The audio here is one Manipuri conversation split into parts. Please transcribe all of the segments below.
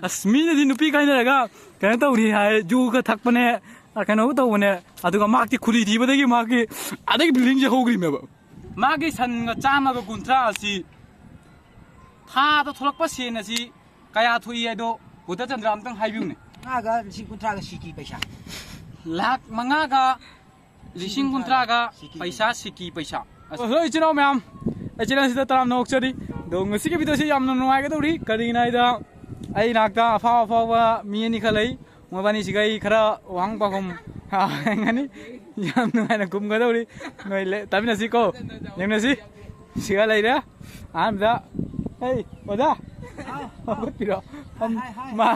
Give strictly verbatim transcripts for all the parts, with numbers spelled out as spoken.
ꯑꯁ, ꯃꯤꯅꯗꯤ ꯅꯨꯄꯤ ꯀꯥꯏꯅꯔꯒ ꯀꯩꯅꯣ ꯇꯧꯔꯤ ꯍꯥꯏ, ꯖꯨꯒ ꯊꯛꯄꯅꯦ, ꯑ, ꯀꯩꯅꯣꯒ ꯇꯧꯕꯅꯦ, ꯑꯗꯨꯒ ꯃꯍꯥꯛꯇꯤ ꯈꯨꯗꯤ ꯊꯤꯕꯗꯒꯤ ꯃꯍꯥꯛꯀꯤ ꯑꯗꯒꯤ ꯕꯤꯜꯗꯤꯡꯁꯦ ꯍꯧꯈ꯭ꯔꯤꯃꯦꯕ꯫ ꯃꯥꯒꯤ ꯁꯟꯒ ꯆꯥꯝꯃꯒ ꯀꯨꯟꯊ꯭ꯔꯥ ꯑꯁꯤ ꯊꯥꯗ ꯊꯣꯛꯂꯛꯄ ꯁꯦꯟ ꯑꯁꯤ ꯀꯌꯥ ꯊꯣꯛꯏ ꯍꯥꯏꯗꯣ ꯕꯨꯙꯆꯟꯗ꯭ꯔ ꯑꯝꯇꯪ ꯍꯥꯏꯕꯤꯌꯨꯅꯦ꯫ ꯃꯉꯥꯒ ꯂꯤꯁꯤꯡ ꯀꯨꯟꯊ꯭ꯔꯥꯒ ꯁꯤꯀꯤ ꯄꯩꯁꯥ꯫ ꯂꯥꯛ ꯃꯉꯥꯒ ꯂꯤꯁꯤꯡ ꯀꯨꯟꯊ꯭ꯔꯥꯒ ꯄꯩꯁꯥ ꯁꯤꯀꯤ ꯄꯩꯁꯥ꯫ ꯑꯁ, ꯍꯜꯂꯣ ꯏꯆꯤꯟ ꯏꯅꯥꯎ ꯃꯌꯥꯝ, ꯑꯩ ꯆꯦꯅꯦꯜꯁꯤꯗ ꯇꯔꯥꯝꯅ ꯑꯣꯛꯆꯔꯤ꯫ ꯑꯗꯣ ꯉꯁꯤꯒꯤ ꯚꯤꯗꯤꯑꯣꯁꯤ ꯌꯥꯝꯅ ꯅꯨꯡꯉꯥꯏꯒꯗꯧꯔꯤ꯫ ꯀꯔꯤꯒꯤꯅꯣ ꯍꯥꯏꯗ ꯑꯩ ꯏꯅꯥꯛꯇ ꯑꯐꯥꯎ ꯑꯐꯥꯎꯕ ꯃꯤ ꯑꯅꯤꯈꯛ ꯂꯩ꯫ ꯃꯕꯥꯅꯤꯁꯤꯒ ꯑꯩ ꯈꯔ ꯋꯥꯍꯪ ꯄꯥꯎꯈꯨꯝ ꯍꯪꯒꯅꯤ꯫ ꯌꯥꯝ ꯅꯨꯡꯉꯥꯏꯅ ꯈꯨꯝꯒꯗꯧꯔꯤ꯫ ꯅꯣꯏ ꯂꯦ-, ꯇꯥꯃꯤꯟꯅꯁꯤꯀꯣ꯫ ꯌꯦꯡꯅꯁꯤ꯫ ꯁꯤꯒ ꯂꯩꯔꯦ꯫ ꯑꯍꯥꯟꯕꯗ, ꯑꯩ, ꯑꯣꯖꯥ꯫ ꯍꯧꯒꯠꯄꯤꯔꯣ꯫ ꯃꯥ,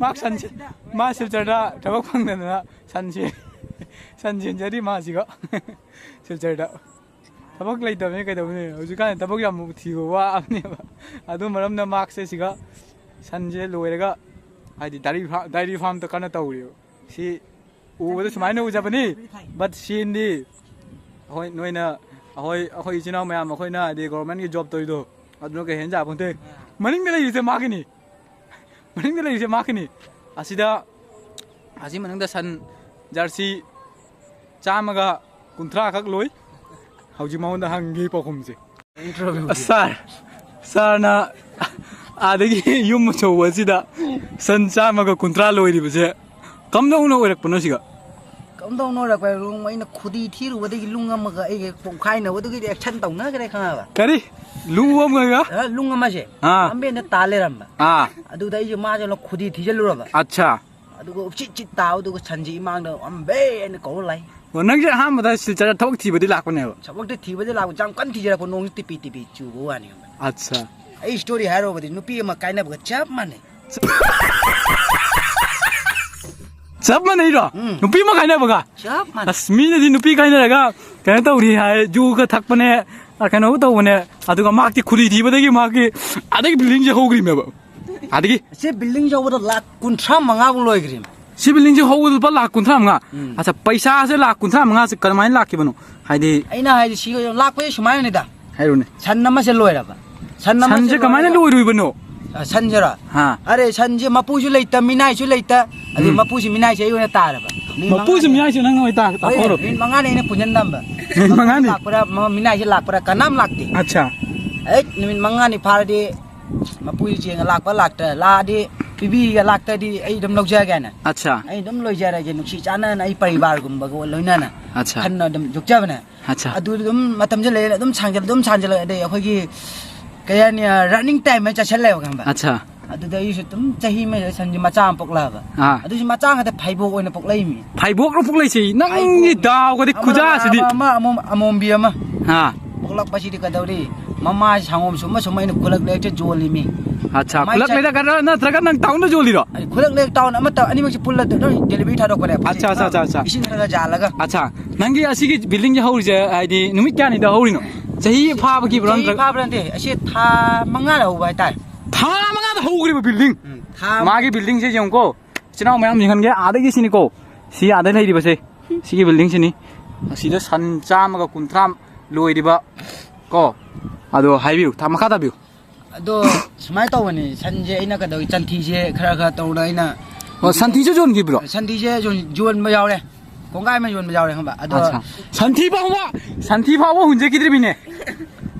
ꯃꯥ ꯁꯟꯁꯦ-, ꯃꯥ ꯁꯤꯜꯆꯔꯗ ꯊꯕꯛ ꯐꯪꯗꯗꯅ ꯁꯟꯁꯦ-, ꯁꯟ ꯁꯦꯟꯖꯔꯤ ꯃꯥꯁꯤꯒ꯫ ꯁꯤꯜꯆꯔꯗ꯫ ꯊꯕꯛ ꯂꯩꯇꯕꯅꯤ ꯀꯩꯗꯧꯕꯅꯤ? ꯍꯧꯖꯤꯛꯀꯥꯟ ꯊꯕꯛ ꯌꯥꯝ ꯊꯤꯕ ꯋꯥꯕꯅꯦꯕ꯫ ꯑꯗꯨ ꯃꯔꯝꯅ ꯃꯍꯥꯛꯁꯦ ꯁꯤꯒ ꯁꯟꯁꯦ ꯂꯣꯏꯔꯒ, ꯍꯥꯏꯗꯤ ꯗꯥꯏꯔꯤ ꯐꯥ-, ꯗꯥꯏꯔꯤ ꯐꯥꯔꯝꯗ ꯀꯟꯅ ꯇꯧꯔꯤꯕ꯫ ꯁꯤ ꯎꯕꯗ ꯁꯨꯃꯥꯏꯅ ꯎꯖꯕꯅꯤ, but ꯁꯦꯟꯗꯤ ꯑꯩꯈꯣꯏ ꯅꯣꯏꯅ, ꯑꯩꯈꯣꯏ, ꯑꯩꯈꯣꯏ ꯏꯆꯤꯟ ꯏꯅꯥꯎ ꯃꯌꯥꯝ ꯑꯩꯈꯣꯏꯅ ꯍꯥꯏꯗꯤ ꯒꯣꯔꯃꯦꯟꯒꯤ ꯖꯣꯕ ꯇꯧꯔꯤꯗꯣ ꯑꯗꯨꯅ ꯀꯩ ꯍꯦꯟꯅ ꯌꯥꯄꯣꯟꯇꯦ꯫ ꯃꯅꯤꯡꯗ ꯂꯩꯔꯤꯁꯦ ꯃꯥꯒꯤꯅꯤ꯫ ꯃꯅꯤꯡꯗ ꯂꯩꯔꯤꯁꯦ ꯃꯥꯒꯤꯅꯤ꯫ ꯑꯁꯤꯗ, ꯑꯁꯤ ꯃꯅꯨꯡꯗ ꯁꯟ ꯖꯔꯁꯤ ꯆꯥꯝꯃꯒ ꯀꯨꯟꯊ꯭ꯔꯥ ꯈꯛ ꯂꯣꯏ꯫ ꯍꯧꯖꯤꯛ ꯃꯉꯣꯟꯗ ꯍꯪꯒꯦ ꯄꯥꯎꯈꯨꯝꯁꯦ꯫ ꯑꯁ, ꯁꯥꯔ, ꯁꯥꯔꯅ ꯑꯥꯗꯒꯤ ꯌꯨꯝ ꯑꯆꯧꯕ ꯑꯁꯤꯗ ꯁꯟ ꯆꯥꯝꯃꯒ ꯀꯨꯟꯊ꯭ꯔꯥ ꯂꯣꯏꯔꯤꯕꯁꯦ ꯀꯝꯗꯧꯅ ꯑꯣꯏꯔꯛꯄꯅꯣ ꯁꯤꯒ? ꯀꯝꯗꯧꯅ ꯑꯣꯏꯔꯛꯄ ꯍꯥꯏꯕꯨ, ꯑꯩꯅ ꯈꯨꯗꯤ ꯊꯤꯔꯨꯕꯗꯒꯤ ꯂꯨꯡ ꯑꯃꯒ ꯑꯩꯒ ꯄꯣꯛꯈꯥꯏꯅꯕꯗꯨꯒꯤꯗꯤ action ꯇꯧꯅꯈ꯭ꯔꯦ, ꯈꯪꯉꯕ? ꯀꯔꯤ? ꯂꯨ ꯑꯃꯒ? ꯑ, ꯂꯨꯡ ꯑꯃꯁꯦ ꯑꯥ꯫ ꯂꯝꯕꯦꯟꯗ ꯇꯥ ꯂꯩꯔꯝꯕ꯫ ꯑꯥ꯫ ꯑꯗꯨꯗ ꯑꯩꯁꯦ ꯃꯥꯁꯦ ꯈꯨꯗꯤ ꯊꯤꯖꯤꯜꯂꯨꯔꯕ꯫ ꯑꯠꯆꯥ꯫ ꯑꯗꯨꯒ ꯎꯆꯤꯠ ꯆꯤꯠ ꯇꯥꯎ, ꯑꯗꯨꯒ ꯁꯟꯁꯤ ꯏꯃꯥꯡꯗ ꯑꯝꯕꯦ ꯍꯥꯏꯅ ꯀꯧꯔ ꯂꯥꯛꯏ꯫ ꯑꯣ, ꯅꯪꯁꯦ ꯑꯍꯥꯟꯕꯗ ꯁꯤꯜꯆꯔꯗ ꯊꯕꯛ ꯊꯤꯕꯗꯤ ꯂꯥꯛꯄꯅꯦꯕ? ꯊꯕꯛꯇꯤ ꯊꯤꯕꯗꯤ ꯂꯥꯛꯄ, ꯌꯥꯝ ꯀꯟꯅ ꯊꯤꯖꯔꯛꯄ, ꯅꯣꯡꯁꯤ ꯇꯤꯄꯤ ꯇꯤꯄꯤ ꯆꯨꯕ ꯋꯥꯅꯤ꯫ ꯑꯠꯆꯥ꯫ ꯑꯩ story ꯍꯥꯏꯔꯨꯕꯗꯤ ꯅꯨꯄꯤ ꯑꯃ ꯀꯥꯏꯅꯕꯒ ꯆꯞ ꯃꯥꯟꯅꯩ꯫ ꯆꯞ ꯃꯥꯟꯅꯩꯔꯣ? ꯎꯝ꯫ ꯅꯨꯄꯤ ꯑꯃ ꯀꯥꯏꯅꯕꯒ? ꯆꯞ ꯃꯥꯟꯅꯩ꯫ ꯑꯁ, ꯃꯤꯅꯗꯤ ꯅꯨꯄꯤ ꯀꯥꯏꯅꯔꯒ ꯀꯩꯅꯣ ꯇꯧꯔꯤ ꯍꯥꯏ, ꯖꯨꯒ ꯊꯛꯄꯅꯦ, ꯑ, ꯀꯩꯅꯣꯒ ꯇꯧꯕꯅꯦ, ꯑꯗꯨꯒ ꯃꯍꯥꯛꯇꯤ ꯈꯨꯗꯤ ꯊꯤꯕꯗꯒꯤ ꯃꯍꯥꯛꯀꯤ ꯑꯗꯒꯤ ꯕꯤꯜꯗꯤꯡꯁꯦ ꯍꯧꯈ꯭ꯔꯤꯃꯦꯕ꯫ ꯑꯗꯒꯤ? ꯁꯤ ꯕꯤꯜꯗꯤꯡ ꯌꯧꯕꯗ ꯂꯥꯛ ꯀꯨꯟꯊ꯭ꯔꯥ ꯃꯉꯥꯃꯨꯛ ꯂꯣꯏꯈ꯭ꯔꯦ꯫ ꯁꯤ ꯕꯤꯜꯗꯤꯡꯁꯦ ꯍꯧꯕꯗ ꯂꯨꯄꯥ ꯂꯥꯛ ꯀꯨꯟꯊ꯭ꯔꯥ ꯃꯉꯥ? ꯎꯝ꯫ ꯑꯠꯆꯥ, ꯄꯩꯁꯥꯁꯦ ꯂꯥꯛ ꯀꯨꯟꯊ꯭ꯔꯥ ꯃꯉꯥꯁꯦ ꯀꯃꯥꯏꯅ ꯂꯥꯛꯈꯤꯕꯅꯣ? ꯍꯥꯏꯗꯤ ꯑꯩꯅ ꯍꯥꯏꯗꯤ ꯁꯤ ꯂꯥꯛꯄꯁꯦ ꯁꯨꯃꯥꯏꯅꯅꯤꯗ꯫ ꯍꯥꯏꯔꯨꯅꯦ꯫ ꯁꯟ ꯑꯃꯁꯦ ꯂꯣꯏꯔꯕ꯫ ꯁꯟ ꯑꯃꯁꯦ ꯁꯟꯁꯦ ꯀꯃꯥꯏꯅ ꯂꯣꯏꯔꯒ ꯂꯣꯏꯔꯨꯏꯕꯅꯣ? ꯑ, ꯁꯟꯁꯤꯔꯣ? ꯑꯥ꯫ ꯑꯔꯦ, ꯁꯟꯁꯦ ꯃꯄꯨꯁꯨ ꯂꯩꯇ, ꯃꯤꯅꯥꯏꯁꯨ ꯂꯩꯇ꯫ ꯑꯗꯨ ꯎꯝ꯫ ꯃꯄꯨꯁꯤ ꯃꯤꯅꯥꯏꯁꯦ ꯑꯩ ꯑꯣꯏꯅ ꯇꯥꯔꯕ꯫ ꯅꯨꯃꯤꯠ ꯃꯄꯨꯁꯤ ꯃꯉꯥꯅꯤ ꯃꯤꯅꯥꯏꯁꯦ ꯅꯪꯅ ꯑꯣꯏ ꯇꯥ-, ꯍꯣꯏ, ꯇꯥꯊꯣꯛꯑꯣ꯫ ꯅꯨꯃꯤꯠ ꯃꯉꯥꯅꯤ ꯑꯩꯅ ꯄꯨꯟꯁꯤꯟ ꯊꯝꯕ꯫ ꯅꯨꯃꯤꯠ ꯃꯉꯥꯅꯤ? ꯂꯥꯛꯄ꯭ꯔꯥ, ꯃ-, ꯃꯤꯅꯥꯏꯁꯦ ꯂꯥꯛꯄ꯭ꯔꯥ, ꯀꯅꯥꯝ ꯂꯥꯛꯇꯦ꯫ ꯑꯠꯆꯥ꯫ ꯑꯩ ꯅꯨꯃꯤꯠ ꯃꯉꯥꯅꯤ ꯐꯥꯔꯗꯤ ꯃꯄꯨꯁꯤ ꯆꯦꯡꯉ ꯂꯥꯛꯄ ꯂꯥꯛꯇ꯭ꯔ, ꯂꯥꯛꯑꯗꯤ ꯄꯤꯕꯤꯒ, ꯂꯥꯛꯇ꯭ꯔꯗꯤ ꯑꯩ ꯑꯗꯨꯝ ꯂꯧꯖꯒꯦꯅ꯫ ꯑꯠꯆꯥ꯫ ꯑꯩ ꯑꯗꯨꯝ ꯂꯣꯏꯖꯔꯒꯦ, ꯅꯨꯡꯁꯤ ꯆꯥꯟꯅꯅ ꯑꯩ ꯄꯔꯤꯕꯥꯔꯒꯨꯝꯕꯒ ꯂꯣꯏꯅꯅ ꯑꯠꯆꯥ꯫ ꯈꯟꯅ ꯑꯗꯨꯝ ꯌꯣꯛꯆꯕꯅꯦ꯫ ꯑꯠꯆꯥ꯫ ꯑꯗꯨ ꯑꯗꯨꯝ ꯃꯇꯝꯁꯦ ꯂꯩꯔ ꯑꯗꯨꯝ ꯁꯥꯡꯖꯜꯂ-, ꯑꯗꯨꯝ ꯁꯥꯡꯖꯜꯂꯛ-, ꯑꯗꯩ ꯑꯩꯈꯣꯏꯒꯤ ꯀꯩ ꯍꯥꯏꯅꯤ, running time ꯍꯥꯏꯅ ꯆꯠꯁꯜꯂꯦꯕ, ꯈꯪꯕ? ꯑꯠꯆꯥ꯫ ꯑꯗꯨꯗ ꯑꯩꯁꯨ ꯑꯗꯨꯝ ꯆꯍꯤ ꯑꯃꯗ ꯁꯟꯁꯦ ꯃꯆꯥ ꯑꯃ ꯄꯣꯛꯂꯛꯑꯕ꯫ ꯑꯥ꯫ ꯑꯗꯨꯁꯨ ꯃꯆꯥ ꯈꯛꯇ ꯐꯩꯕꯣꯛ ꯑꯣꯏꯅ ꯄꯣꯛꯂꯛꯏꯃꯤ꯫ ꯐꯩꯕꯣꯛꯔꯣ ꯄꯣꯛꯂꯛꯏꯁꯦ? ꯅꯪꯒꯤ ꯐꯩꯕꯣꯛ꯫ ꯗꯥꯎꯒꯗꯤ ꯑꯃꯅ ꯈꯨꯖꯥꯁꯤꯗꯤ꯫ ꯑꯃ, ꯑꯃ, ꯑꯃꯣꯝ-, ꯑꯃꯣꯝꯕꯤ ꯑꯃ꯫ ꯑꯥ꯫ ꯄꯣꯛꯂꯛꯄꯁꯤꯗꯤ ꯀꯩꯗꯧꯔꯤ? ꯃꯃꯥꯁꯤ ꯁꯪꯒꯣꯝ ꯁꯨꯝꯕ ꯁꯨꯝꯕ ꯑꯩꯅ ꯈꯨꯂꯛ ꯂꯩꯔꯛꯇ ꯌꯣꯜꯂꯤꯃꯤ꯫ ꯑꯠꯆꯥ, ꯃꯃꯥꯏ ꯈꯨꯂꯛ ꯆꯠ- ꯂꯩꯔꯛ ꯅꯠꯇ꯭ꯔꯒ ꯅꯪ ꯇꯥꯎꯟꯗ ꯌꯣꯜꯂꯤꯔꯣ? ꯑꯩ ꯈꯨꯂꯛ ꯂꯩꯔꯛ ꯇꯥꯎꯟ ꯑꯃꯠꯇ ꯑꯅꯤꯃꯛꯁꯤ ꯄꯨꯜꯂ ꯑꯗꯨꯝ delivery ꯊꯥꯗꯣꯛꯄꯅꯦ꯫ ꯑꯠꯆꯥ, ꯑꯠꯆꯥ, ꯑꯠꯆꯥ, ꯑꯠꯆꯥ꯫ ꯏꯁꯤꯡ ꯈꯔ ꯈꯔ ꯌꯥꯜꯂꯒ꯫ ꯑꯠꯆꯥ, ꯅꯪꯒꯤ ꯑꯁꯤꯒꯤ buildingꯁꯦ ꯍꯧꯔꯤꯁꯦ ꯍꯥꯏꯗꯤ ꯅꯨꯃꯤꯠ ꯀꯌꯥꯅꯤꯗ ꯍꯧꯔꯤꯅꯣ? ꯆꯍꯤ ꯐꯥꯕꯒꯤꯕ꯭ꯔꯣ ꯆꯍꯤ ꯅꯠꯇ꯭ꯔꯒ? ꯐꯥꯕ꯭ꯔꯥ ꯅꯠꯇꯦ, ꯑꯁꯤ ꯊꯥ ꯃꯉꯥꯗ ꯍꯧꯕ ꯍꯥꯏꯇꯥꯔꯦ꯫ ꯊꯥ ꯃꯉꯥꯗ ꯍꯧꯈ꯭ꯔꯤꯕ building? ꯎꯝ, ꯊꯥ ꯃꯥꯒꯤ buildingꯁꯦ ꯌꯦꯡꯉꯨꯀꯣ, ꯏꯆꯤꯟ ꯏꯅꯥꯎ ꯃꯌꯥꯝ ꯌꯦꯡꯍꯟꯒꯦ꯫ ꯑꯥꯗꯒꯤ ꯁꯤꯅꯤꯀꯣ, ꯁꯤ ꯑꯥꯗ ꯂꯩꯔꯤꯕꯁꯦ, ꯁꯤꯒꯤ buildingꯁꯤꯅꯤ꯫ ꯑꯁꯤꯗ ꯁꯟ ꯆꯥꯝꯃꯒ ꯀꯨꯟꯊ꯭ꯔꯥ ꯂꯣꯏꯔꯤꯕ ꯀꯣ꯫ ꯑꯗꯣ ꯍꯥꯏꯕꯤꯌꯨ, ꯊꯥ ꯃꯈꯥ ꯇꯥꯕꯤꯌꯨ꯫ ꯑꯗꯣ ꯁꯨꯃꯥꯏꯅ ꯇꯧꯕꯅꯤ, ꯁꯟꯁꯦ ꯑꯩꯅ ꯀꯩꯗꯧꯏ, ꯁꯟꯊꯤꯁꯦ ꯈꯔ ꯈꯔ ꯇꯧꯅ ꯑꯩꯅ ꯑꯣ, ꯁꯟꯊꯤꯁꯨ ꯌꯣꯟꯈꯤꯕ꯭ꯔꯣ? ꯁꯟꯊꯤꯁꯦ ꯌꯣꯟ-, ꯌꯣꯟꯕ ꯌꯥꯎꯔꯦ, ꯀꯣꯡꯒꯥꯏ ꯑꯃ ꯌꯣꯟꯕ ꯌꯥꯎꯔꯦ, ꯈꯪꯕ? ꯑꯗꯣ ꯑꯠꯆꯥ꯫ ꯁꯟꯊꯤ ꯐꯥꯎꯕ, ꯁꯟꯊꯤ ꯐꯥꯎꯕ ꯍꯨꯟꯖꯈꯤꯗ꯭ꯔꯤꯃꯤꯅꯦ꯫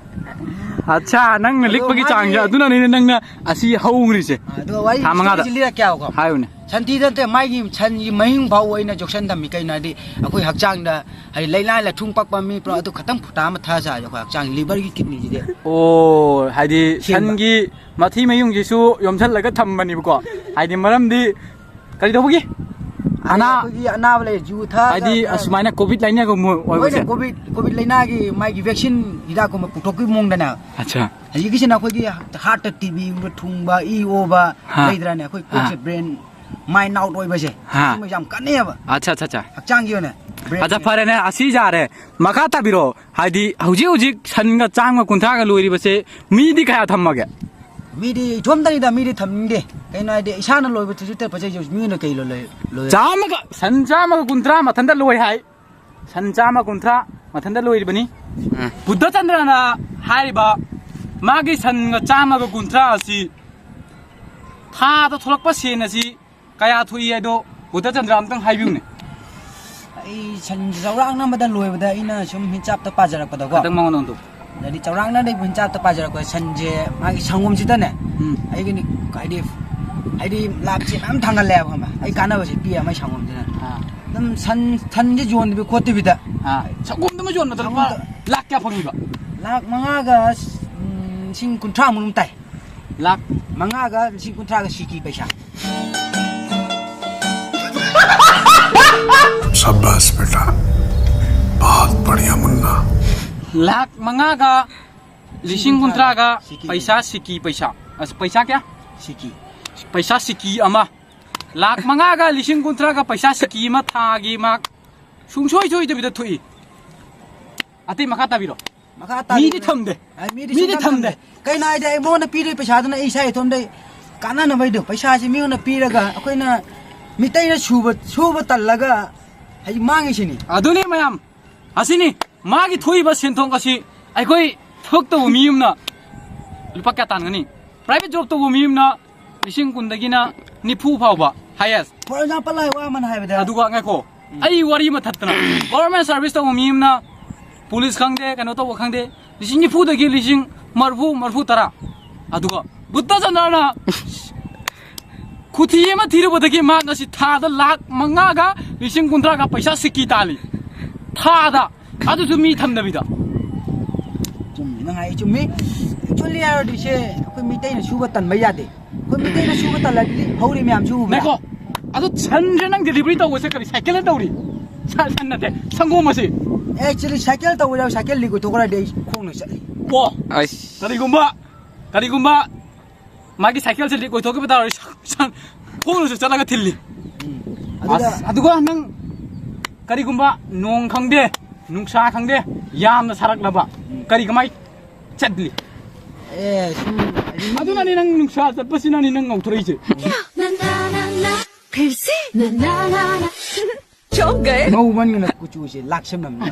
ꯑꯠꯆꯥ, ꯅꯪꯅ ꯑꯗꯣ ꯂꯤꯛꯄꯒꯤ ꯃꯥꯒꯤ ꯆꯥꯡꯁꯦ ꯑꯗꯨꯅꯅꯤꯅꯦ ꯅꯪꯅ ꯑꯁꯤ ꯍꯧꯈ꯭ꯔꯤꯁꯦ꯫ ꯑꯗꯣ ꯋꯥꯔꯤ ꯊꯥ ꯃꯉꯥꯗ꯫ Storyꯁꯤ ꯂꯤꯔꯛꯀꯦ ꯍꯥꯏꯕꯀꯣ꯫ ꯍꯥꯏꯌꯨꯅꯦ꯫ ꯁꯟꯊꯤꯗ ꯅꯠꯇꯦ, ꯃꯥꯒꯤ ꯁꯟꯒꯤ ꯃꯍꯤꯡ ꯐꯥꯎꯕ ꯑꯩꯅ ꯌꯣꯛꯁꯟ ꯊꯝꯃꯤ꯫ ꯀꯩꯅꯣ ꯍꯥꯏꯗꯤ ꯑꯩꯈꯣꯏ ꯍꯛꯆꯥꯡꯗ ꯍꯥꯏꯗꯤ ꯂꯩꯅꯥ ꯂꯥꯏꯊꯨꯡ ꯄꯛꯄ ꯃꯤ ꯄꯨꯔꯥ ꯑꯗꯨ ꯈꯇꯪ ꯐꯨꯇꯥ ꯑꯃ ꯊꯛꯑ ꯆꯥꯔꯗꯤ ꯑꯩꯈꯣꯏ ꯍꯛꯆꯥꯡ liverꯒꯤ kidneyꯁꯤꯗꯤ ꯑꯣ, ꯍꯥꯏꯗꯤ ꯁꯦꯝꯕ꯫ ꯁꯟꯒꯤ ꯃꯊꯤ ꯃꯌꯨꯡꯁꯤꯁꯨ ꯌꯣꯝꯁꯜꯂꯒ ꯊꯝꯕꯅꯦꯕꯀꯣ꯫ ꯍꯥꯏꯗꯤ ꯃꯔꯝꯗꯤ ꯀꯔꯤ ꯇꯧꯕꯒꯤ? ꯑꯅꯥ-, ꯑꯩꯈꯣꯏꯒꯤ ꯑꯅꯥꯕ ꯂꯩ, ꯖꯨ ꯊꯛꯑꯒ ꯍꯥꯏꯗꯤ ꯈꯔ ꯑꯁꯨꯃꯥꯏꯅ COVID ꯂꯥꯏꯅꯥꯒꯨꯝꯕ ꯑꯣꯏꯕꯁꯦ? ꯍꯣꯏꯅꯦ, COVID, COVID ꯂꯥꯏꯅꯥꯒꯤ ꯃꯥꯒꯤ vaccine ꯍꯤꯗꯥꯛꯀꯨꯝꯕ ꯄꯨꯊꯣꯛꯄꯒꯤ ꯃꯑꯣꯡꯗꯅꯦ꯫ ꯑꯠꯆꯥ꯫ ꯍꯧꯖꯤꯛꯀꯤꯁꯤꯅ ꯑꯩꯈꯣꯏꯒꯤ heartꯇ TBꯒꯨꯝꯕ ꯊꯨꯡꯕ, ꯏ ꯑꯣꯕ ꯍꯥ꯫ ꯂꯩꯗ꯭ꯔꯥꯅꯦ, ꯑꯩꯈꯣꯏ ꯍꯥ꯫ ꯀꯣꯛꯁꯦ brain, mind out ꯑꯣꯏꯕꯁꯦ, ꯍꯥ꯫ ꯁꯤꯒꯨꯝꯕ ꯌꯥꯝ ꯀꯥꯟꯅꯩꯌꯦꯕ꯫ ꯑꯠꯆꯥ, ꯑꯠꯆꯥ, ꯑꯠꯆꯥ꯫ ꯍꯛꯆꯥꯡꯒꯤ ꯑꯣꯏꯅ brain ꯑꯠꯆꯥ, ꯐꯔꯦꯅꯦ, ꯑꯁꯤ ꯌꯥꯔꯦ꯫ ꯃꯈꯥ ꯇꯥꯕꯤꯔꯛꯑꯣ꯫ ꯍꯥꯏꯗꯤ ꯍꯧꯖꯤꯛ ꯍꯧꯖꯤꯛ ꯁꯟꯒ ꯆꯥꯝꯃ ꯀꯨꯟꯊ꯭ꯔꯥꯒ ꯂꯣꯏꯔꯤꯕꯁꯦ ꯃꯤꯗꯤ ꯀꯌꯥ ꯊꯝꯃꯒꯦ? ꯃꯤꯗꯤ ꯏꯊꯣꯝꯇꯅꯤꯗ, ꯃꯤꯗꯤ ꯊꯝꯅꯤꯡꯗꯦ꯫ ꯀꯩꯅꯣ ꯍꯥꯏꯗꯤ ꯏꯁꯥꯅ ꯂꯣꯏꯕꯗꯨꯁꯨ ꯇꯠꯄꯁꯦ ꯃꯤꯅ ꯀꯩ ꯂꯣꯏ-, ꯂꯣꯏ-, ꯆꯥꯝꯃꯒ, ꯁꯟ ꯆꯥꯝꯃꯒ ꯀꯨꯟꯊ꯭ꯔꯥ ꯃꯊꯟꯇ ꯂꯣꯏ ꯍꯥꯏ꯫ ꯁꯟ ꯆꯥꯝꯃ ꯀꯨꯟꯊ꯭ꯔꯥ ꯃꯊꯟꯇ ꯂꯣꯏꯔꯤꯕꯅꯤ꯫ ꯎꯝ꯫ ꯕꯨꯙꯆꯟꯗ꯭ꯔꯅ ꯍꯥꯏꯔꯤꯕ ꯃꯥꯒꯤ ꯁꯟꯒ ꯆꯥꯝꯃꯒ ꯀꯨꯟꯊ꯭ꯔꯥ ꯑꯁꯤ ꯊꯥꯗ ꯊꯣꯛꯂꯛꯄ ꯁꯦꯟ ꯑꯁꯤ ꯀꯌꯥ ꯊꯣꯛꯏ ꯍꯥꯏꯗꯣ ꯕꯨꯙꯆꯟꯗ꯭ꯔ ꯑꯝꯇꯪ ꯍꯥꯏꯕꯤꯌꯨꯅꯦ꯫ ꯑꯩ ꯁꯟ ꯆꯥꯎꯔꯥꯛꯅ ꯑꯃꯗ ꯂꯣꯏꯕꯗ ꯑꯩꯅ ꯁꯨꯝ ꯍꯤꯟꯆꯥꯞꯇ ꯄꯥꯖꯔꯛꯄꯗꯀꯣ꯫ ꯈꯤꯇꯪ ꯃꯉꯣꯟꯗ ꯑꯣꯟꯊꯣꯛ꯫ ꯑꯗꯩꯗꯤ ꯆꯥꯎꯔꯥꯛꯅ ꯑꯩ ꯍꯤꯟꯆꯥꯞꯇ ꯄꯥꯖꯔꯛꯄꯗ ꯁꯟꯁꯦ ꯃꯥꯒꯤ ꯁꯪꯒꯣꯝꯁꯤꯗꯅꯦ, ꯎꯝ꯫ ꯑꯩꯒꯤꯅꯤ ꯍꯥꯏꯗꯤ, ꯍꯥꯏꯗꯤ ꯂꯥꯞꯁꯦ ꯃꯌꯥꯝ ꯊꯥꯡꯒꯠꯂꯦꯕ, ꯈꯪꯕ꯭ꯔꯥ? ꯑꯩ ꯀꯥꯟꯅꯕꯁꯦ ꯄꯤꯌꯦ ꯃꯥꯏ ꯁꯪꯒꯣꯝꯁꯤꯅ꯫ ꯑꯥ꯫ ꯑꯗꯨꯝ ꯁꯟ, ꯁꯟꯁꯦ ꯌꯣꯟꯗꯕꯤ ꯈꯣꯠꯇꯕꯤꯗ꯫ ꯑꯥ꯫ ꯁꯪꯒꯣꯝꯗꯨꯃ ꯌꯣꯟꯕꯗ ꯂꯨꯄꯥ ꯁꯪꯒꯣꯝꯗ ꯂꯥꯛ ꯀꯌꯥ ꯐꯪꯉꯤꯕ? ꯂꯥꯛ ꯃꯉꯥꯒ, ꯎꯝ, ꯂꯤꯁꯤꯡ ꯀꯨꯟꯊ꯭ꯔꯥꯃꯨꯛ ꯑꯗꯨꯝ ꯇꯥꯏ꯫ ꯂꯥꯛ ꯃꯉꯥꯒ ꯂꯤꯁꯤꯡ ꯀꯨꯟꯊ꯭ꯔꯥꯒ ꯁꯤꯀꯤ ꯄꯩꯁꯥ꯫ शाबाश बेटा, बहुत बढ़िया मुन्ना। ꯂꯥꯛ ꯃꯉꯥꯒ ꯂꯤꯁꯤꯡ ꯀꯨꯟꯊ꯭ꯔꯥꯒ ꯁꯤꯀꯤ꯫ ꯄꯩꯁꯥ ꯁꯤꯀꯤ ꯄꯩꯁꯥ꯫ ꯑꯁ, ꯄꯩꯁꯥ ꯀꯌꯥ? ꯁꯤꯀꯤ꯫ ꯄꯩꯁꯥ ꯁꯤꯀꯤ ꯑꯃ꯫ ꯂꯥꯛ ꯃꯉꯥꯒ ꯂꯤꯁꯤꯡ ꯀꯨꯟꯊ꯭ꯔꯥꯒ ꯄꯩꯁꯥ ꯁꯤꯀꯤ ꯑꯃ ꯊꯥꯒꯤ ꯃꯥ ꯁꯨꯡꯁꯣꯏ ꯁꯣꯏꯗꯕꯤꯗ ꯊꯣꯛꯏ꯫ ꯑꯇꯩ ꯃꯈꯥ ꯇꯥꯕꯤꯔꯣ꯫ ꯃꯈꯥ ꯇꯥꯕꯤꯔꯣ꯫ ꯃꯤꯗꯤ ꯊꯝꯗꯦ꯫ ꯑ, ꯃꯤꯗꯤ ꯃꯤꯗꯤ ꯁꯨꯡꯊꯝ ꯊꯝꯗꯦ꯫ ꯊꯝꯗꯦ꯫ ꯀꯩꯅꯣ ꯍꯥꯏꯗꯤ ꯑꯩ ꯃꯉꯣꯟꯗ ꯄꯤꯔꯤꯕ ꯄꯩꯁꯥꯗꯨꯅ ꯑꯩ ꯏꯁꯥ ꯏꯊꯣꯟꯗ ꯀꯥꯟꯅꯅꯕꯩꯗꯣ꯫ ꯄꯩꯁꯥꯁꯤ ꯃꯤꯉꯣꯟꯗ ꯄꯤꯔꯒ ꯑꯩꯈꯣꯏꯅ ꯃꯤꯇꯩꯅ ꯁꯨꯕ, ꯁꯨꯕ ꯇꯜꯂꯒ ꯍꯥꯏꯗꯤ ꯃꯥꯡꯉꯤꯁꯤꯅꯤ꯫ ꯑꯗꯨꯅꯤ ꯃꯌꯥꯝ꯫ ꯑꯁꯤꯅꯤ ꯃꯥꯒꯤ ꯊꯣꯛꯏꯕ ꯁꯦꯟꯊꯣꯛ ꯑꯁꯤ ꯑꯩꯈꯣꯏ ꯊꯕꯛ ꯇꯧꯕ ꯃꯤ ꯑꯃꯅ ꯂꯨꯄꯥ ꯀꯌꯥ ꯇꯥꯟꯒꯅꯤ? Private job ꯇꯧꯕ ꯃꯤ ꯑꯃꯅ ꯂꯤꯁꯤꯡ ꯀꯨꯟꯗꯒꯤꯅ ꯅꯤꯐꯨ ꯐꯥꯎꯕ highest꯫ For example, ꯑꯩ ꯋꯥ ꯑꯃꯅ ꯍꯥꯏꯕꯗ꯫ ꯑꯗꯨꯒ ꯉꯥꯏꯈꯣ, ꯎꯝ꯫ ꯑꯩ ꯋꯥꯔꯤ ꯑꯃ ꯊꯠꯇꯅ, government service ꯇꯧꯕ ꯃꯤ ꯑꯃꯅ police ꯈꯪꯗꯦ, ꯀꯩꯅꯣ ꯇꯧꯕ ꯈꯪꯗꯦ, ꯂꯤꯁꯤꯡ ꯅꯤꯐꯨꯗꯒꯤ ꯂꯤꯁꯤꯡ ꯃꯔꯐꯨ, ꯃꯔꯐꯨ ꯇꯔꯥ꯫ ꯑꯗꯨꯒ ꯕꯨꯠꯇ ꯆꯟꯗ꯭ꯔꯅ ꯈꯨꯊꯤ ꯑꯃ ꯊꯤꯔꯨꯕꯗꯒꯤ ꯃꯥ ꯉꯁꯤ ꯊꯥꯗ ꯂꯥꯛ ꯃꯉꯥꯒ ꯂꯤꯁꯤꯡ ꯀꯨꯟꯊ꯭ꯔꯥꯒ ꯄꯩꯁꯥ ꯁꯤꯀꯤ ꯇꯥꯜꯂꯤ꯫ ꯊꯥꯗ꯫ ꯑꯗꯨꯁꯨ ꯃꯤ ꯊꯝꯗꯕꯤꯗ꯫ ꯆꯨꯝꯃꯤ, ꯅꯪ ꯍꯥꯏ ꯆꯨꯝꯃꯤ꯫ Actually ꯍꯥꯏꯔꯗꯤ ꯁꯦ ꯑꯩꯈꯣꯏ ꯃꯤꯇꯩꯅ ꯁꯨꯕ ꯇꯟꯕ ꯌꯥꯗꯦ꯫ ꯑꯩꯈꯣꯏ ꯃꯤꯇꯩꯅ ꯁꯨꯕ ꯇꯜꯂꯗꯤ ꯍꯧꯔꯤ ꯃꯌꯥꯝꯁꯨ ꯎꯕ꯭ꯔꯥ? ꯉꯥꯏꯈꯣ꯫ ꯑꯗꯨ ꯁꯟꯁꯦ ꯅꯪ delivery ꯇꯧꯕꯁꯦ ꯀꯔꯤ cycle ꯗ ꯇꯧꯔꯤ? ꯁꯟ, ꯁꯟ ꯅꯠꯇꯦ, ꯁꯪꯒꯣꯝ ꯑꯁꯤ꯫ Actually cycle ꯇꯧꯕ ꯌꯥꯎ, cycle leak ꯑꯣꯏꯊꯣꯛꯈ꯭ꯔꯗꯤ ꯑꯩ ꯈꯣꯡꯅ ꯆꯠꯂꯤ꯫ ꯀꯣ꯫ ꯑꯁ꯫ ꯀꯔꯤꯒꯨꯝꯕ, ꯀꯔꯤꯒꯨꯝꯕ ꯃꯥꯒꯤ cycle ꯁꯦ leak ꯑꯣꯏꯊꯣꯛꯈꯤꯕ ꯇꯥꯔꯗꯤ ꯁꯟ, ꯁꯟ ꯈꯣꯡꯅꯁꯨ ꯆꯠꯂꯒ ꯊꯤꯜꯂꯤ꯫ ꯎꯝ꯫ ꯑꯗꯨꯒ ꯑꯁ, ꯑꯗꯨꯒ ꯅꯪ ꯀꯔꯤꯒꯨꯝꯕ ꯅꯣꯡ ꯈꯪꯗꯦ, ꯅꯨꯡꯁꯥ ꯈꯪꯗꯦ, ꯌꯥꯝꯅ ꯁꯥꯔꯛꯂꯕ, ꯎꯝ꯫ ꯀꯔꯤ ꯀꯃꯥꯏ ꯆꯠꯂꯤ? ꯑꯦ, ꯁꯨꯝ, ꯑꯗꯨꯅꯅꯤ ꯅꯪ ꯅꯨꯡꯁꯥ ꯆꯠꯄꯁꯤꯅꯅꯤ ꯅꯪ ꯉꯧꯊꯣꯔꯛꯏꯁꯦ꯫ ꯉꯧꯃꯟꯒꯅ ꯀꯨꯆꯨꯁꯦ ꯂꯥꯛꯁꯝꯂꯝꯅꯤ꯫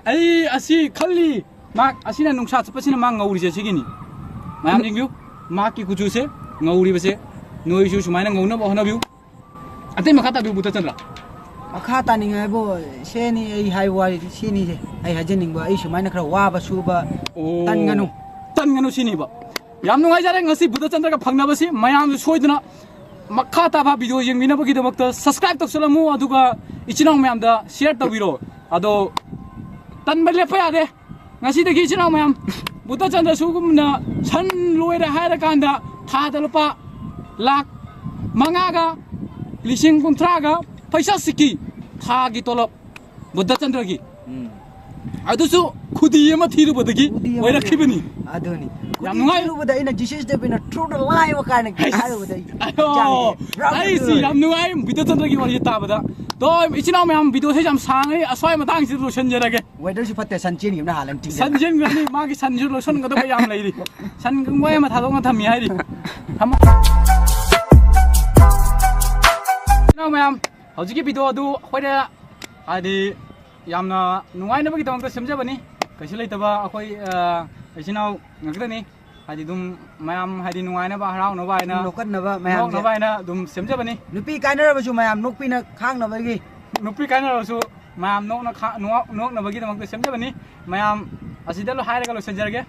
ꯑꯩ ꯑꯁꯤ ꯈꯜꯂꯤ, ꯃꯥ ꯑꯁꯤꯅ ꯅꯨꯡꯁꯥ ꯆꯠꯄꯁꯤꯅ ꯃꯥ ꯉꯧꯔꯤꯁꯦ ꯁꯤꯒꯤꯅꯤ꯫ ꯃꯌꯥꯝ ꯌꯦꯡꯕꯤꯌꯨ, ꯃꯍꯥꯛꯀꯤ ꯀꯨꯆꯨꯁꯦ꯫ ꯉꯧꯔꯤꯕꯁꯦ ꯅꯣꯏꯁꯨ ꯁꯨꯃꯥꯏꯅ ꯉꯧꯅꯕ ꯍꯣꯠꯅꯕꯤꯌꯨ꯫ ꯑꯇꯩ ꯃꯈꯥ ꯇꯥꯕꯤꯌꯨ, ꯕꯨꯙꯆꯟꯗ꯭ꯔ꯫ ꯃꯈꯥ ꯇꯥꯅꯤꯡꯉꯥꯏꯕꯨ ꯁꯦꯅꯤ ꯑꯩ ꯍꯥꯏꯕ ꯋꯥꯔꯤꯗꯤ ꯁꯤꯅꯤꯁꯦ꯫ ꯑꯩ ꯍꯥꯏꯖꯅꯤꯡꯕ, ꯑꯩ ꯁꯨꯃꯥꯏꯅ ꯈꯔ ꯋꯥꯕ ꯁꯨꯕ ꯑꯣ꯫ ꯇꯟꯒꯅꯨ꯫ ꯇꯟꯒꯅꯨ ꯁꯤꯅꯤꯕ꯫ ꯌꯥꯝ ꯅꯨꯡꯉꯥꯏꯖꯔꯦ ꯉꯁꯤ ꯕꯨꯙꯆꯟꯗ꯭ꯔꯒ ꯐꯪꯅꯕꯁꯤ꯫ ꯃꯌꯥꯝꯁꯨ ꯁꯣꯏꯗꯅ ꯃꯈꯥ ꯇꯥꯕ video ꯌꯦꯡꯕꯤꯅꯕꯒꯤꯗꯃꯛꯇ subscribe ꯇꯧꯁꯜꯂꯝꯃꯨ, ꯑꯗꯨꯒ ꯏꯆꯤꯟ ꯏꯅꯥꯎ ꯃꯌꯥꯝꯗ share ꯇꯧꯕꯤꯔꯣ꯫ ꯑꯗꯣ ꯇꯟꯕ ꯂꯦꯞꯄ ꯌꯥꯗꯦ꯫ ꯉꯁꯤꯗꯒꯤ ꯏꯆꯤꯟ ꯏꯅꯥꯎ ꯃꯌꯥꯝ, ꯕꯨꯙꯆꯟꯗ꯭ꯔ ꯁꯨꯒꯨꯝꯅ ꯁꯟ ꯂꯣꯏꯔꯦ ꯍꯥꯏꯔꯀꯥꯟꯗ ꯊꯥꯗ ꯂꯨꯄꯥ ꯂꯥꯈ ꯃꯉꯥꯒ ꯂꯤꯁꯤꯡ ꯀꯨꯟꯊ꯭ꯔꯥꯒ ꯄꯩꯁꯥ ꯁꯤꯀꯤ ꯊꯥꯒꯤ ꯇꯣꯂꯣꯞ ꯕꯨꯙꯆꯟꯗ꯭ꯔꯒꯤ꯫ ꯎꯝ꯫ ꯑꯗꯨꯁꯨ ꯈꯨꯗꯤ ꯑꯃ ꯊꯤꯔꯨꯕꯗꯒꯤ ꯈꯨꯗꯤ ꯑꯃ ꯑꯣꯏꯔꯛꯈꯤꯕꯅꯤ꯫ ꯑꯗꯨꯅꯤ꯫ ꯌꯥꯝ ꯈꯨꯗꯤ ꯅꯨꯡꯉꯥꯏ꯫ ꯊꯤꯔꯨꯕꯗ ꯑꯩꯅ ꯖꯤꯁꯁ ꯗꯦꯕꯤꯅ through the line ꯀꯥꯏꯅ ꯍꯩꯁ꯫ ꯍꯥꯏꯔꯨꯕꯗ ꯑꯩ ꯑꯌꯣ! ꯍꯛꯆꯥꯡꯁꯦ ꯔꯞ ꯑꯩꯁꯤ ꯔꯞ ꯌꯥꯝ ꯅꯨꯡꯉꯥꯏ ꯕꯨꯙꯆꯟꯗ꯭ꯔꯒꯤ ꯋꯥꯔꯤ ꯇꯥꯕꯗ꯫ ꯇꯣ, ꯏꯆꯤꯟ ꯏꯅꯥꯎ ꯃꯌꯥꯝ, videoꯁꯦ ꯌꯥꯝ ꯁꯥꯡꯉꯤ, ꯑꯁ꯭ꯋꯥꯏ ꯃꯇꯥꯡꯁꯤꯗ ꯂꯣꯏꯁꯤꯟꯖꯔꯒꯦ꯫ Weatherꯁꯨ ꯐꯠꯇꯦ, ꯁꯟ ꯆꯦꯟꯈꯤꯕꯅ ꯍꯥꯜꯂꯅꯤ ꯊꯤꯡꯖꯤꯜꯂꯦ꯫ ꯁꯟ ꯆꯦꯟꯈ꯭ꯔꯅꯤ, ꯃꯥꯒꯤ ꯁꯟꯁꯨ ꯂꯣꯏꯁꯤꯟꯒꯗꯕ ꯌꯥꯝ ꯂꯩꯔꯤ꯫ ꯁꯟ ꯀꯪꯕ ꯑꯃ ꯊꯥꯗꯣꯛꯅ ꯊꯝꯃꯤ ꯍꯥꯏꯔꯤ꯫ ꯊꯝꯃꯣ꯫ ꯏꯆꯤꯟ ꯏꯅꯥꯎ ꯃꯌꯥꯝ, ꯍꯧꯖꯤꯛꯀꯤ video ꯑꯗꯨ ꯑꯩꯈꯣꯏꯅ ꯍꯥꯏꯗꯤ ꯌꯥꯝꯅ ꯅꯨꯡꯉꯥꯏꯅꯕꯒꯤꯗꯃꯛꯇ ꯁꯦꯝꯖꯕꯅꯤ꯫ ꯀꯩꯁꯨ ꯂꯩꯇꯕ ꯑꯩꯈꯣꯏ, ꯑ, ꯏꯆꯤꯟ ꯏꯅꯥꯎ ꯉꯥꯛꯇꯅꯤ꯫ ꯍꯥꯏꯗꯤ ꯑꯗꯨꯝ ꯃꯌꯥꯝ ꯍꯥꯏꯗꯤ ꯅꯨꯡꯉꯥꯏꯅꯕ, ꯍꯔꯥꯎꯅꯕ ꯍꯥꯏꯅ, ꯅꯣꯛꯀꯠꯅꯕ ꯃꯌꯥꯝꯁꯦ꯫ ꯅꯣꯛꯅꯕ ꯍꯥꯏꯅ ꯑꯗꯨꯝ ꯁꯦꯝꯖꯕꯅꯤ꯫ ꯅꯨꯄꯤ ꯀꯥꯏꯅꯔꯕꯁꯨ ꯃꯌꯥꯝ ꯅꯣꯛꯄꯤꯅ ꯈꯥꯡꯅꯕꯒꯤ꯫ ꯅꯨꯄꯤ ꯀꯥꯏꯅꯔꯕꯁꯨ ꯃꯌꯥꯝ ꯅꯣꯛꯅ ꯈꯥ-, ꯅꯣꯛ-, ꯅꯣꯛꯅꯕꯒꯤꯗꯃꯛꯇ ꯁꯦꯝꯖꯕꯅꯤ꯫ ꯃꯌꯥꯝ ꯑꯁꯤꯗ ꯂꯣꯏ ꯍꯥꯏꯔꯒ ꯂꯣꯏꯁꯤꯟꯖꯔꯒꯦ꯫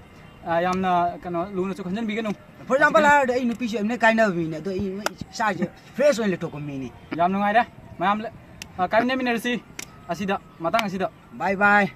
ꯑ, ꯌꯥꯝꯅ ꯀꯩꯅꯣ ꯂꯨꯅꯁꯨ ꯈꯟꯖꯟꯕꯤꯒꯅꯨ꯫ For example ꯍꯥꯏꯔꯗꯤ ꯑꯩ ꯅꯨꯄꯤꯁꯨ ꯑꯦꯝꯅ ꯀꯥꯏꯅꯕ ꯃꯤꯅꯦ, ꯑꯗꯣ ꯑꯩ ꯏꯁꯥꯁꯦ fresh ꯑꯣꯏꯅ ꯂꯩꯊꯣꯛꯄ ꯃꯤꯅꯤ꯫ ꯌꯥꯝ ꯅꯨꯡꯉꯥꯏꯔꯦ꯫ ꯃꯌꯥꯝ ꯂ-, ꯑ, ꯀꯥꯏꯅꯃꯤꯟꯅꯔꯁꯤ ꯑꯁꯤꯗ, ꯃꯇꯥꯡ ꯑꯁꯤꯗ꯫ Bye bye꯫